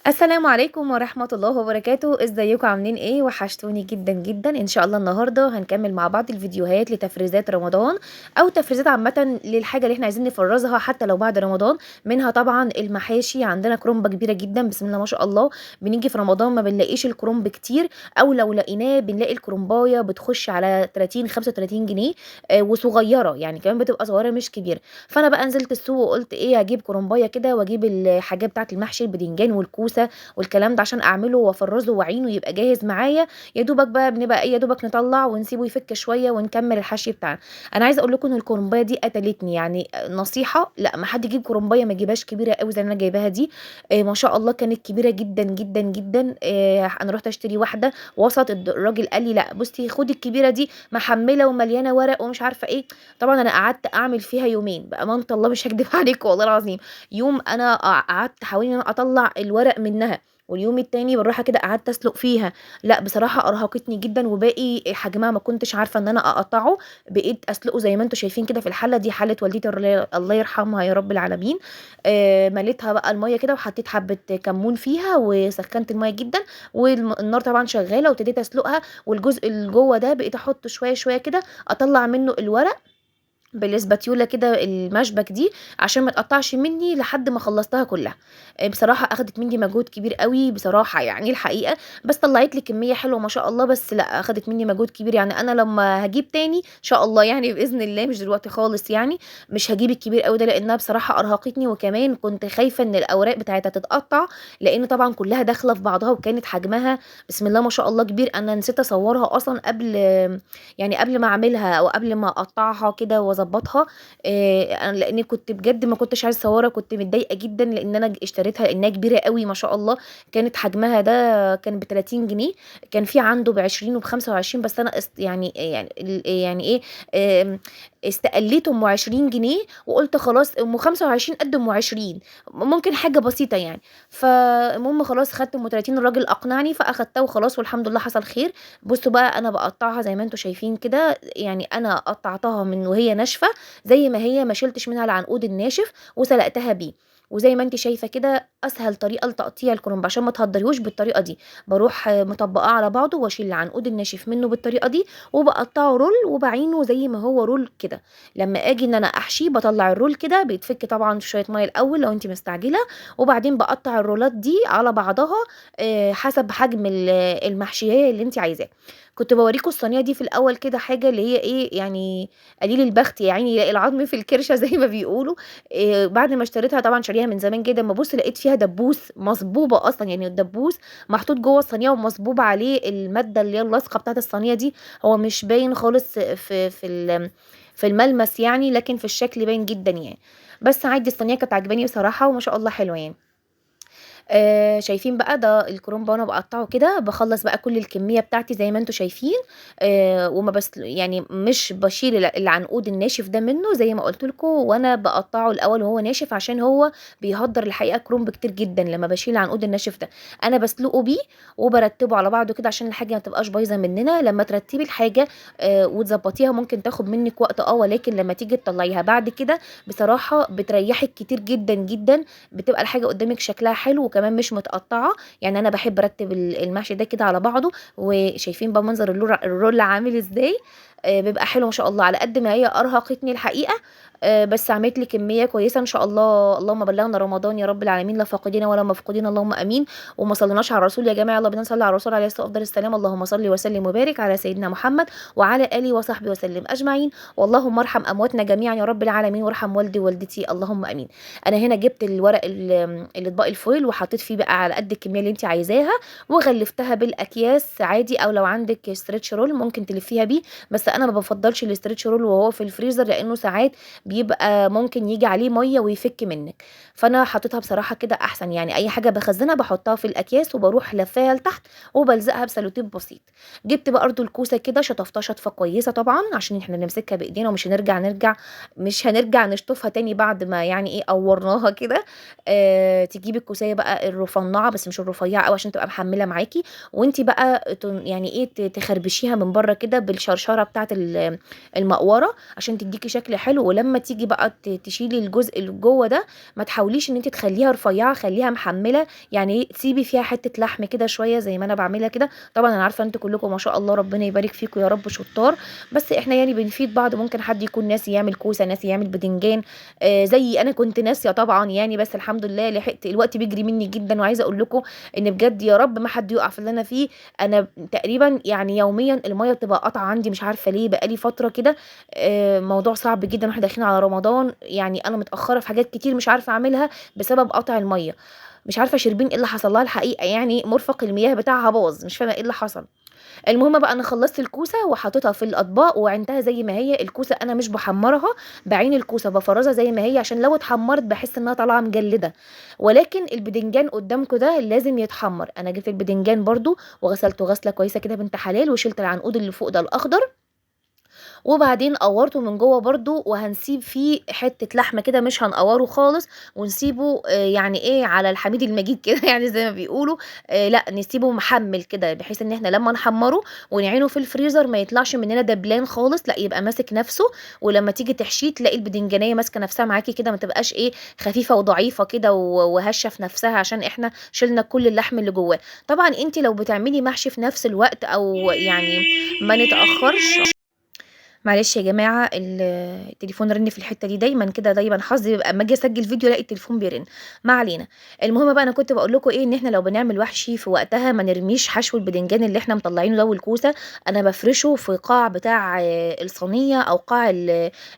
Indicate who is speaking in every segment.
Speaker 1: السلام عليكم ورحمة الله وبركاته. ازيكم عاملين ايه؟ وحشتوني جدا جدا. ان شاء الله النهاردة هنكمل مع بعض الفيديوهات لتفريزات رمضان، او تفريزات عامة للحاجة اللي احنا عايزين نفرزها حتى لو بعد رمضان. منها طبعا المحاشي، عندنا كرنبة كبيرة جدا بسم الله ما شاء الله. بنيجي في رمضان ما بنلاقيش الكرنب كتير، او لو لقيناه بنلاقي الكرنباية بتخش على 30 35 جنيه، وصغيرة يعني كمان بتبقى صغيرة مش كبيرة. فانا بقى نزلت السوق وقلت ايه، هجيب كرنباية كده واجيب الحاجات بتاعت المحشي، البدنجان والكوسة والكلام ده، عشان اعمله وافرزه واعينه يبقى جاهز معايا. يا دوبك بقى بنبقى ايه، يا دوبك نطلع ونسيبه يفك شوية ونكمل الحشي بتاعنا. انا عايزه اقول لكم ان الكرنبايه دي قتلتني، يعني نصيحة لا ما حد يجيب كرنبايه، ما يجيبهاش كبيرة قوي زي اللي انا جايباها دي. ما شاء الله كانت كبيرة جدا جدا جدا. انا رحت اشتري واحدة وسط، الراجل قال لي لا بصي خدي الكبيرة دي محمله ومليانة ورق ومش عارفه ايه. طبعا انا قعدت اعمل فيها يومين بامانه الله، مش هكدب عليكم والله العظيم. يوم انا قعدت حوالي ان انا اطلع الورق منها، واليوم التاني بالراحة كده قعدت اسلق فيها. لا بصراحة ارهقتني جدا، وباقي حجمها ما كنتش عارفه ان انا اقطعه، بقيت اسلقه زي ما انتم شايفين كده في الحلة دي، حله والدتي الله يرحمها يا رب العالمين. مليتها بقى المية كده وحطيت حبه كمون فيها وسخنت المية جدا، والنار طبعا شغالة، وابتديت اسلقها. والجزء اللي جوه ده بقيت احطه شوية شوية كده، اطلع منه الورق بالاسباتيولا كده المشبك دي عشان ما تقطعش مني لحد ما خلصتها كلها. بصراحة اخدت مني مجهود كبير قوي بصراحة يعني الحقيقة، بس طلعت لي كمية حلوة ما شاء الله. بس لا اخدت مني مجهود كبير، يعني انا لما هجيب تاني ان شاء الله يعني باذن الله، مش دلوقتي خالص يعني، مش هجيب الكبير قوي ده لانها بصراحة ارهقتني، وكمان كنت خايفة ان الاوراق بتاعتها تتقطع لان طبعا كلها داخله في بعضها، وكانت حجمها بسم الله ما شاء الله كبير. انا نسيت اصورها اصلا قبل، يعني قبل ما اعملها او قبل ما اقطعها كده واظبطها، انا لان كنت بجد ما كنتش عايزه اصورها، كنت متضايقة جدا لان انا اشتريتها لانها كبيرة قوي ما شاء الله. كانت حجمها ده كان ب 30 جنيه، كان في عنده ب 20 وب 25، بس انا يعني، يعني يعني ايه، استقليت ام 20 جنيه وقلت خلاص ام 25 قد ام 20، ممكن حاجة بسيطة يعني. فالمهم خلاص خدت ام 30، الراجل اقنعني فاخدتها وخلاص، والحمد لله حصل خير. بصوا بقى انا بقطعها زي ما انتم شايفين كده، يعني انا قطعتها من وهي ناشفة زي ما هي، ما شلتش منها العنقود الناشف وسلقتها بيه. وزي ما انت شايفه كده اسهل طريقه لتقطيع الكرنب عشان ما تهدريهوش بالطريقة دي، بروح مطبقاه على بعضه واشيل العنقود الناشف منه بالطريقة دي، وبقطعه roll وبعينه زي ما هو roll كده. لما اجي ان انا احشيه بطلع ال roll كده، بيتفك طبعا شوية مية الاول لو انت مستعجلة، وبعدين بقطع الرولات دي على بعضها، حسب حجم المحشيه اللي انت عايزاه. كنت بوريكم الصينية دي في الاول كده، حاجة اللي هي ايه يعني قليل البخت يا عيني يلاقي العظم في الكرشه زي ما بيقولوا. بعد ما اشتريتها طبعا شاريها من زمان جدا، ما بص لقيت فيها دبوس مصبوبه اصلا، يعني الدبوس محطوط جوه الصينية ومصبوب عليه المادة اللي هي اللاصقه بتاعت الصينية دي. هو مش باين خالص في الملمس يعني، لكن في الشكل باين جدا يعني. بس عادي الصينية كانت عجباني بصراحة وما شاء الله حلوة يعني. شايفين بقى ده الكرنب وانا بقطعه كده، بخلص بقى كل الكمية بتاعتي زي ما انتم شايفين. وما بس يعني مش بشيل العنقود الناشف ده منه زي ما قلت لكم، وانا بقطعه الاول وهو ناشف عشان هو بيهدر الحقيقة كرنب كتير جدا. لما بشيل العنقود الناشف ده انا بسلقه بيه وبرتبه على بعضه كده عشان الحاجة ما تبقاش بايظة مننا. لما ترتبي الحاجة، وتظبطيها ممكن تاخد منك وقت، ولكن لما تيجي تطلعيها بعد كده بصراحة بتريحك كتير جدا جدا، بتبقى الحاجة قدامك شكلها حلو وكمان مش متقطعه. يعني انا بحب ارتب المحشي ده كده على بعضه، وشايفين بقى منظر الرول عامل ازاي، بيبقى حلو ما شاء الله. على قد ما هي ارهقتني الحقيقة، بس عملت لي كمية كويسة ان شاء الله. اللهم بلغنا رمضان يا رب العالمين، لا فاقدين ولا مفقودين، اللهم امين. وما صليناش على الرسول يا جماعة، يلا بينا نصلي على الرسول عليه الصلاة والسلام. اللهم صل وسلم وبارك على سيدنا محمد وعلى اله وصحبه وسلم اجمعين، واللهم ارحم امواتنا جميعا يا رب العالمين، وارحم والدي ووالدتي، اللهم امين. انا هنا جبت الورق الاطباق الفويل وحطيت فيه بقى على قد الكمية اللي انت عايزاها، وغلفتها بالاكياس عادي، او لو عندك stretch roll ممكن تلفيها بيه، بس انا ما بفضلش ال stretch roll وهو في الفريزر لانه ساعات بيبقى ممكن يجي عليه مية ويفك منك، فانا حطيتها بصراحة كده احسن. يعني اي حاجة بخزنها بحطها في الاكياس وبروح لفاها لتحت وبلزقها بسلوتيب بسيط. جبت بقى برضو الكوسه كده شطفتها شطفه كويسة طبعا عشان احنا نمسكها بايدينا ومش مش هنرجع نشطفها تاني بعد ما يعني ايه قورناها كده. تجيبي الكوسيه بقى الرفنعه بس مش الرفيعة قوي عشان تبقى محمله معاكي، وانتي بقى يعني ايه تخربشيها من بره كده بالشرشره بتاعه بتاعة المقورة عشان تديكي شكل حلو. ولما تيجي بقى تشيلي الجزء اللي جوه ده ما تحاوليش إن أنتِ تخلّيها رفيّعة، خلّيها محمّلة، يعني إيه، تسيبي فيها حتة لحم كده شوية زي ما أنا باعملها كده. طبعًا أنا عارفة أنتم كلكم ما شاء الله ربنا يبارك فيكم يا رب شطار، بس إحنا يعني بنفيد بعض، ممكن حد يكون ناسي يعمل كوسة، ناسي يعمل بدنجان، زيي أنا كنت ناسية طبعًا يعني، بس الحمد لله لحقت، الوقت بيجري مني جدًا. وعايزة أقول لكم إن بجد يا رب ما حد يُقع في اللي أنا فيه، أنا تقريبًا يعني يوميًا المَيّة بتبقى قاطعة عندي مش عارفة ليه، بقى لي فترة كده موضوع صعب جدًا وإحنا داخلين على رمضان، يعني أنا متأخرة في حاجات كتير مش عارفة أعملها بسبب قطع المَيّة، مش عارفة شربين إيه اللي حصل لها الحقيقة يعني، مرفق المياه بتاعها باظ، مش فاهمة إيه اللي حصل. المهم بقى أنا خلّصت الكوسة وحطيتها في الأطباق وعِنتها زي ما هي، الكوسة أنا مش باحمّرها، باعين الكوسة بافرّزها زي ما هي عشان لو اتحمّرت باحس إنها طالعة مجلدة، ولكن البدنجان قدّامكم ده لازم يتحمّر. أنا جبت البدنجان برضه وغسلته غسلة كويسة كده بنت حلال، وشِلت العنقود اللي فوق ده الأخضر، وبعدين قورته من جوه برضه، وهنسيب فيه حتة لحمة كده مش هنقوره خالص، ونسيبه يعني إيه على الحميد المجيد كده يعني زي ما بيقولوا، لأ نسيبه محمل كده، بحيث إن إحنا لما نحمره ونعينه في الفريزر ما يطلعش مننا دبلان خالص، لأ يبقى ماسك نفسه، ولما تيجي تحشيه تلاقي البدنجانية ماسكة نفسها معاكِ كده، ما تبقاش إيه خفيفة وضعيفة كده وهشة في نفسها عشان إحنا شِلنا كل اللحم اللي جواه. طبعًا أنتِ لو بتعملي محشي في نفس الوقت أو يعني ما نتأخرش. معلش يا جماعة التليفون رن في الحتة دي، دايمًا كده دايمًا حظي بيبقى أمّا آجي أسجل فيديو ألاقي التليفون بيرن، ما علينا. المهم بقى أنا كنت باقول لكم إيه، إن إحنا لو بنعمل وحشي في وقتها ما نرميش حشو البدنجان اللي إحنا مطلعينه ده والكوسة، أنا بافرشه في قاع بتاع الصينية أو قاع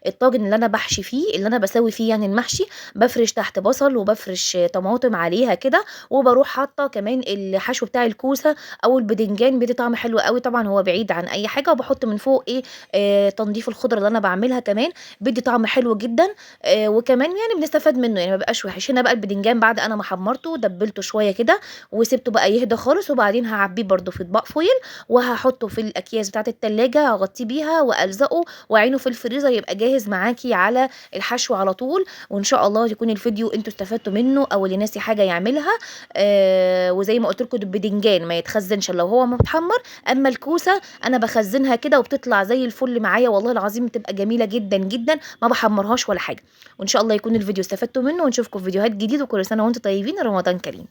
Speaker 1: الطاجن اللي أنا باحشي فيه، اللي أنا باسوي فيه يعني المحشي، بافرش تحت بصل وبافرش طماطم عليها كده، وباروح حاطة كمان الحشو بتاع الكوسة أو البدنجان، بيدي طعم حلو أوي، طبعًا هو بعيد عن أي حاجة. وباحط من فوق إيه تنضيف الخضرة اللي أنا باعملها كمان، بيدّي طعم حلو جدًا، وكمان يعني بنستفاد منه يعني ما بيبقاش وِحِش. هنا بقى البدنجان بعد أنا ما حمّرته دبّلته شوية كده وسِبته بقى يهدى خالص، وبعدين هاعبّيه برضه في أطباق فويل وهاحطه في الأكياس بتاعة التلاجة، هاغطّيه بيها وألزقه وأعينه في الفريزر، يبقى جاهز معاكِ على الحشو على طول. وإن شاء الله يكون الفيديو أنتم استفدتوا منه أو اللي ناسي حاجة يعملها. وزي ما قُلت لكم البدنجان ما يتخزّنش إلا وهو متحمّر، أمّا الكوسة أنا باخزّنها كده وبتطلع زي الفل معايا والله العظيم، بتبقى جميلة جدًا، جدًا، ما باحمّرهاش ولا حاجة. وإن شاء الله يكون الفيديو استفدتوا منه، ونشوفكم في فيديوهات جديدة، وكل سنة وأنتم طيبين، رمضان كريم.